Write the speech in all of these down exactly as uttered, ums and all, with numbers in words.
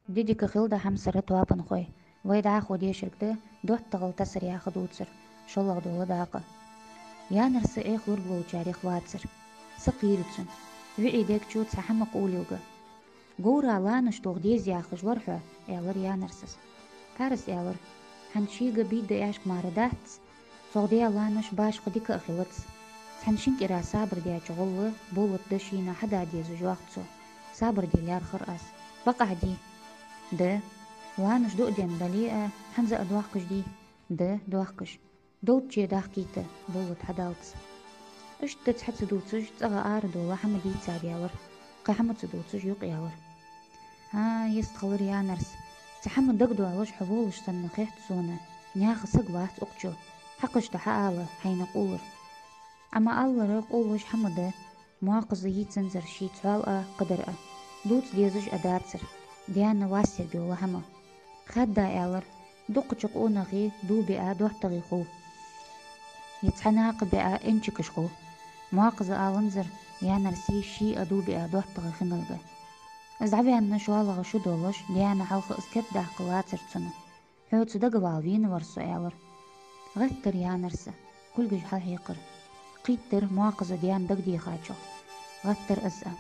Ди дика хилда, хьамсара тоабанхой. Вай дӀахо дешаргда доттагӀал тасар яха дувцар, шоллагӀа дола дакъа. Янарса Ӏехалург волчарех вацар. Са кхийра цун. ВиӀий дег чу цхьа хьама къулилга. «Говра ланаш тох деза яхаш вар хьо», — аьлар Янарсас. Парас аьлар: «Хьан шийга бийда аьшк мара дац? Цох де ланаш башха дика а хилац. Цхьан шин кӀира сабар деча гӀолла болат да шийна хьада деза жоах цо. Сабар де лаьрхӀар аз. Бакъахьа дий?» «Да». «Ланаш дуъ ден дале а, хӀанз а доахкаш дий?» «Да, доахкаш». «Долчче дахкийта, болат хьадалца». Иштта цхьацца дувцаш, цӀагӀа ара дола хьама дийца даьлар. Кхы хьамаца дувцаш юкъ яьлар. «ХӀа, йистхилар, Янарс. Цхьа хьама дагадоалаш хьо волаш санна хет сона. Наьха саг вац укх чу. Хьакхашта хьаала хьайна къулар». Амма аллара къулаш хьама да, моакхаза йийцанзар ший цхьоал а, кхыдар а. Дувца дезаш а дацар. Даьна вассерг йола хьама. Хаьдда аьлар: «Дукхача къонахий дув биа доттагӀий хул. Е цхьа накха биа инчикаш хул». Моакхаза аланзар Янарсий ший а дув биа доттагӀа хинарга. Из дӀаваьнна шоллагӀа шу долаш, даьна хьалха из кердадаккха лацар цунна. «Хьоца дагавала вена вар со», — аьлар. ГӀеттар Янарса, кулгаш хьалхьекхар. Кхийттар моакхаза даьна дагадехачох. ГӀеттар из а.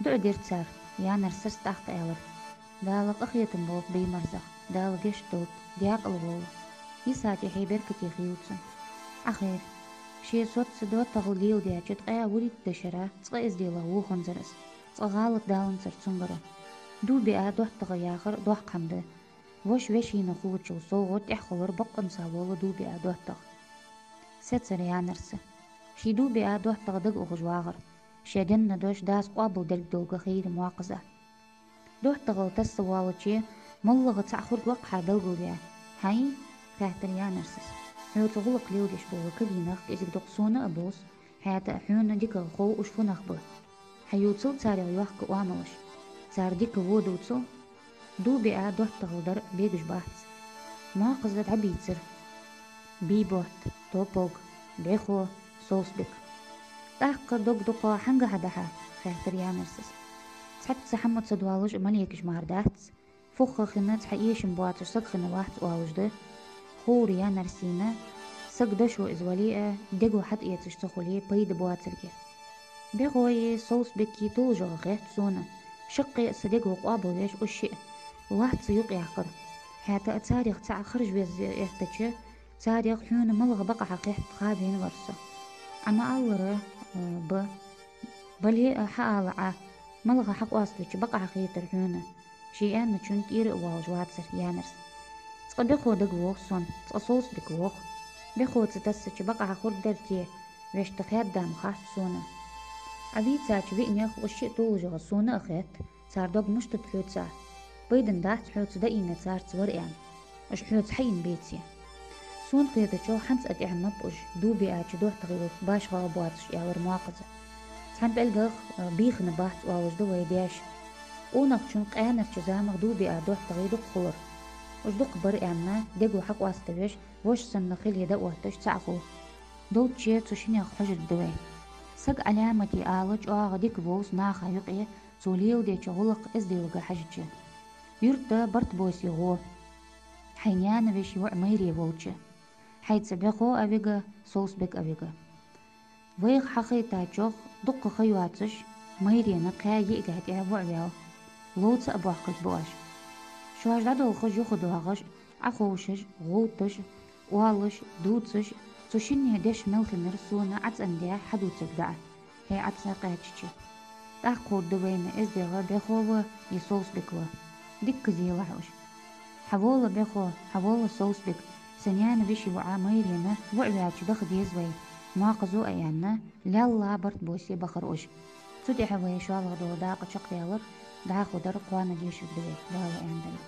ДуӀа дир цар, Янарсас тӀаккха аьлар: «Дала къахетам болба Баймарзах, Дала гешт долда, декъала волва. Йиса тӀехье беркате хийла цун». Ӏахайра. Ше соцца доттагӀал леладеча ткъаь вурийтта шера цкъа эздела воханзар из, цкъа гӀалат даланзар цунгара. Дув биа доттагӀа яхар доккха хьама да. Воша вешийна хулачул совгӀа тӀеххулар бокъонца вола дув биа доттагӀа. Сецар Янарса. Ший дув биа доттагӀа дага ухаш вагӀар. Ше денна дош дас къоабалдергдолга хайра моакхаза. «ДоттагӀал тасса воалаче, моллагӀа цхьа хургваккха хьа белгалве. Хьай?» — хаьттар Янарсас. «Хьоца гӀулакх леладеш бола кагий нах кӀезига-дукха сона а бовз, хӀаьта а хьона дикагӀа хов уж фу нах ба. Хьаювцал царех йохка оамалаш. Цар дика во дувцал». Дув биа доттагӀал дар бегаш бац. Моакхаза дӀабийцар. Бийботт, Топог, БӀехо, Солсбек. «ТӀаккха дог дукха хьанга хьадахьа?» — хаьттар Янарсас. «Цхьацца хьамаца доаллаш а малейкаш мара дац. Фухха хина цхьа эшам боацаш саг хина вац оалаш да. Ховра Янарсийна, саг дошо из вале а, дего хьатӀаэцаш ца хуле, пайда боацарга». БӀехои Солсбеккеи тулжагӀа хет сона. Шаккхе а са дего къоабалвеш уж шиъ. Лоацца юкъ яьккхар. ХӀаьта а царех цаӀ харжа веза эттача, царех хьона малагӀа бакъахьа хет ха венавар со. Амма аллара, э, ба. Бале а хьаала Ӏа, малагӀа хьакъоаставича бакъахьа хетар хьона. Ше аьнначун тӀера а воалаш вацар Янарс. Цкъа БӀехо дага вох сона, цкъа Солсбек вох. БӀехоца тассача бакъахьа хургдар те, вешта хаьдда ма хац сона. Ӏа вийцача виънех уж шиъ тулжагӀа сона а хет, цар дог мишта да хьоца. Пайдана дац хьоца даийна царца вар аьнна. Уж хьоца хьаийна беце. Сона хетачох хӀанз а тӀехьа мап уж, дув биача доттагӀий башхагӀа боацаш, аьлар моакхаза. Цхьан пӀелгах, э, бийхна бац оалаш да вай даьша. Къонахчун къаьнарча замах дув биа доттагӀий дукха хулар. Уж дукха бар аьнна, дего хьакъоаставеш, воша санна хиле дӀаотташ цаӀ хул. Долчче цу шиннех хьожаргда вай. Саг Ӏаламате ала чӀоагӀа дика вовз наха юкъе, цо леладеча гӀулакха эздела хьежача. Юрта Барт-Босе гӀо. Хьай наьна веший воӀ майре волча. Хьайца БӀехо а вига, Солсбек а вига. Вайх хьахайтачох дукха ха йоацаш, майрена кхаь йиӀигахьа тӀехьа воӀ ваьв. Ловца а боахкаргба оаш. Шоаш дӀадолхаш, юхадоагӀаш, Ӏоховшаш, гӀовтташ, оалаш, дувцаш, цу шинне деш мел хиннар сона ӀацӀандаь хьадувцаргда Ӏа. ХӀе ӀацӀа кхаьчача. ТӀаккха ховргда вайна эздегӀа БӀехо ва е Солсбек ва. Дикка зелахь уж. Хьавола, БӀехо, хьавола, Солсбек, са наьна веший воӀа майрена воӀ ваьча даха деза вай, моакхазо а аьнна, лелла Барт-Босе бахар уж. Цу тӀехьа вай шоллагӀа дола дакъа чакхдаьлар, дӀахо дар кхоана дешаргда вай, Дала аьнна дале.